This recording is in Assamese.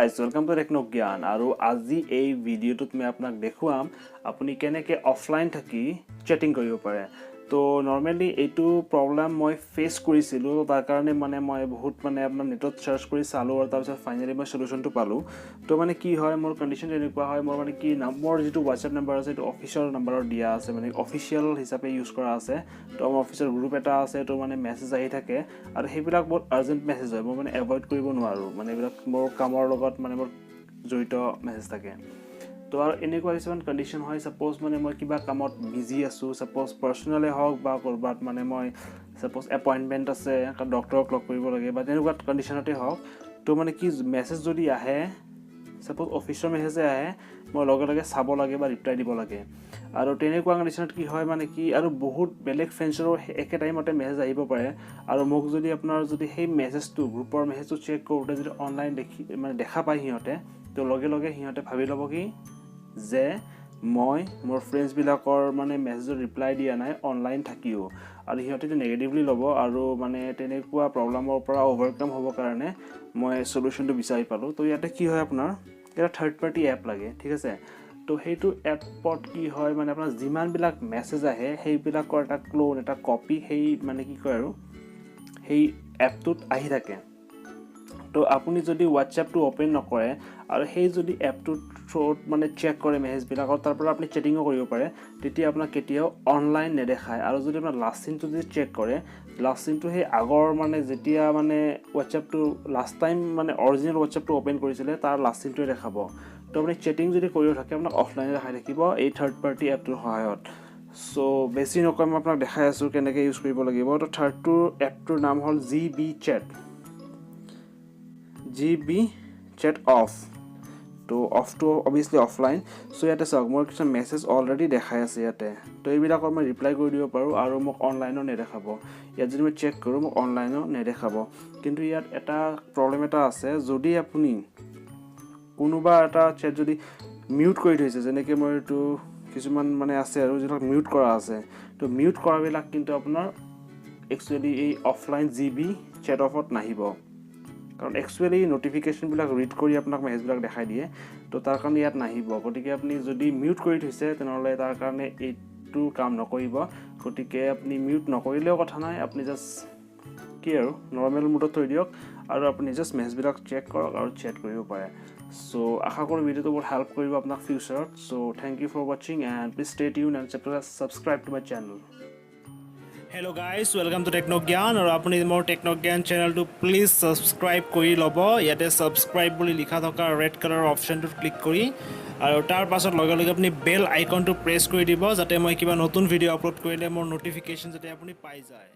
Guys, welcome to Techno জ্ঞান। আৰু আজি এই ভিডিঅ'টোত মই আপোনাক দেখুৱাম আপুনি কেনেকৈ অফলাইন থাকি চেটিং কৰিব পাৰে। তো নৰ্মেলি এইটো প্ৰব্লেম মই ফেচ কৰিছিলোঁ। তাৰ কাৰণে মানে মই বহুত মানে আপোনাৰ নেটত চাৰ্চ কৰি চালোঁ আৰু তাৰপিছত ফাইনেলি মই চলিউশ্যনটো পালোঁ। তো মানে কি হয়, মোৰ কণ্ডিশ্যন তেনেকুৱা হয়, মোৰ মানে কি মোৰ যিটো হোৱাটছএপ নাম্বাৰ আছে, সেইটো অফিচৰ নাম্বাৰত দিয়া আছে, মানে অফিচিয়েল হিচাপে ইউজ কৰা আছে। তো আমাৰ অফিচৰ গ্ৰুপ এটা আছে, তো মানে মেছেজ আহি থাকে আৰু সেইবিলাক বহুত আৰ্জেণ্ট মেছেজ হয়, মই মানে এভইড কৰিব নোৱাৰোঁ। মানে এইবিলাক মোৰ কামৰ লগত মানে মোৰ জড়িত মেছেজ থাকে। তো আৰু এনেকুৱা কিছুমান কণ্ডিশ্যন হয়, ছাপ'জ মানে মই কিবা কামত বিজি আছোঁ, ছাপ'জ পাৰ্চনেলে হওক বা ক'ৰবাত মানে মই ছাপ'জ এপইণ্টমেণ্ট আছে, ডক্টৰক লগ কৰিব লাগে বা তেনেকুৱা কণ্ডিশ্যনতে হওক, তো মানে কি মেছেজ যদি আহে, ছাপ'জ অফিচৰ মেছেজে আহে, মই লগে লগে চাব লাগে বা ৰিপ্লাই দিব লাগে। আৰু তেনেকুৱা কণ্ডিশ্যনত কি হয়, মানে কি আৰু বহুত বেলেগ ফ্ৰেণ্ডছৰো একে টাইমতে মেছেজ আহিব পাৰে। আৰু মোক যদি আপোনাৰ যদি সেই মেছেজটো, গ্ৰুপৰ মেছেজটো চেক কৰোঁতে যদি অনলাইন দেখি, মানে দেখা পায় সিহঁতে, তো লগে লগে সিহঁতে ভাবি ল'ব কি যে মই মোৰ ফ্ৰেণ্ডছবিলাকৰ মানে মেছেজৰ ৰিপ্লাই দিয়া নাই অনলাইন থাকিও, আৰু সিহঁতে নিগেটিভলি ল'ব। আৰু মানে তেনেকুৱা প্ৰব্লেমৰ পৰা অ'ভাৰকাম হ'বৰ কাৰণে মই চলিউশ্যনটো বিচাৰি পালোঁ। তো ইয়াতে কি হয়, আপোনাৰ এটা থাৰ্ড পাৰ্টি এপ লাগে, ঠিক আছে? তো সেইটো এপত কি হয়, মানে আপোনাৰ যিমানবিলাক মেছেজ আহে, সেইবিলাকৰ এটা ক্লোন, এটা কপি সেই মানে কি কয় আৰু সেই এপটোত আহি থাকে। তো আপুনি যদি হোৱাটছএপটো অ'পেন নকৰে আৰু সেই যদি এপটোৰ থ্ৰুত মানে চেক কৰে মেছেজবিলাকৰ, তাৰ পৰা আপুনি চেটিঙো কৰিব পাৰে, তেতিয়া আপোনাক কেতিয়াও অনলাইন নেদেখায়। আৰু যদি আপোনাৰ লাষ্ট চিনটো যদি চেক কৰে, লাষ্ট চিনটো সেই আগৰ মানে যেতিয়া মানে হোৱাটছএপটো লাষ্ট টাইম মানে অৰিজিনেল হোৱাটছএপটো অ'পেন কৰিছিলে, তাৰ লাষ্ট চিনটোৱে দেখাব। তো আপুনি চেটিং যদি কৰিও থাকে, আপোনাক অফলাইনে দেখাই থাকিব এই থাৰ্ড পাৰ্টি এপটোৰ সহায়ত। চ' বেছি নকয়, মই আপোনাক দেখাই আছোঁ কেনেকৈ ইউজ কৰিব লাগিব। তো থাৰ্ডটোৰ এপটোৰ নাম হ'ল G B chat, G B chat of. তো অফটো অভিয়াছলি অফলাইন। চ' ইয়াতে চাওক, মোৰ কিছুমান মেছেজ অলৰেডি দেখাই আছে ইয়াতে। তো এইবিলাকৰ মই ৰিপ্লাই কৰি দিব পাৰোঁ আৰু মোক অনলাইনো নেদেখাব। ইয়াত যদি মই চেক কৰোঁ, মোক অনলাইনো নেদেখাব। কিন্তু ইয়াত এটা প্ৰব্লেম এটা আছে। যদি আপুনি কোনোবা এটা চেট যদি মিউট কৰি থৈছে, যেনেকৈ মই এইটো কিছুমান মানে আছে আৰু যিবিলাক মিউট কৰা আছে, তো মিউট কৰাবিলাক কিন্তু আপোনাৰ একচুৱেলি এই অফলাইন জি বি চেট অফত নাহিব। কাৰণ একচুৱেলি ন'টিফিকেশ্যনবিলাক ৰিড কৰি আপোনাক মেছেজবিলাক দেখাই দিয়ে। তো তাৰ কাৰণে ইয়াত নাহিব। গতিকে আপুনি যদি মিউট কৰি থৈছে, তেনেহ'লে তাৰ কাৰণে এইটো কাম নকৰিব। গতিকে আপুনি মিউট নকৰিলেও কথা নাই, আপুনি জাষ্ট কি আৰু নৰ্মেল মোডত থৈ দিয়ক আৰু আপুনি জাষ্ট মেছেজবিলাক চেক কৰক আৰু চেট কৰিব পাৰে। চ' আশা কৰোঁ ভিডিঅ'টো বহুত হেল্প কৰিব আপোনাক ফিউচাৰত। So thank you for watching and please stay tune and subscribe to my channel. Hello guys, welcome to Techno জ্ঞান। আৰু আপুনি মোৰ টেকন' জ্ঞান চেনেলটো প্লিজ ছাবস্ক্ৰাইব কৰি ল'ব, ইয়াতে ছাবস্ক্ৰাইব বুলি লিখা থকা ৰেড কালাৰৰ অপশ্যনটোত ক্লিক কৰি। আৰু তাৰ পাছত লগে লগে আপুনি বেল আইকনটো প্ৰেছ কৰি দিব, যাতে মই কিবা নতুন ভিডিঅ' আপলোড কৰিলে মোৰ ন'টিফিকেশ্যন যাতে আপুনি পাই যায়।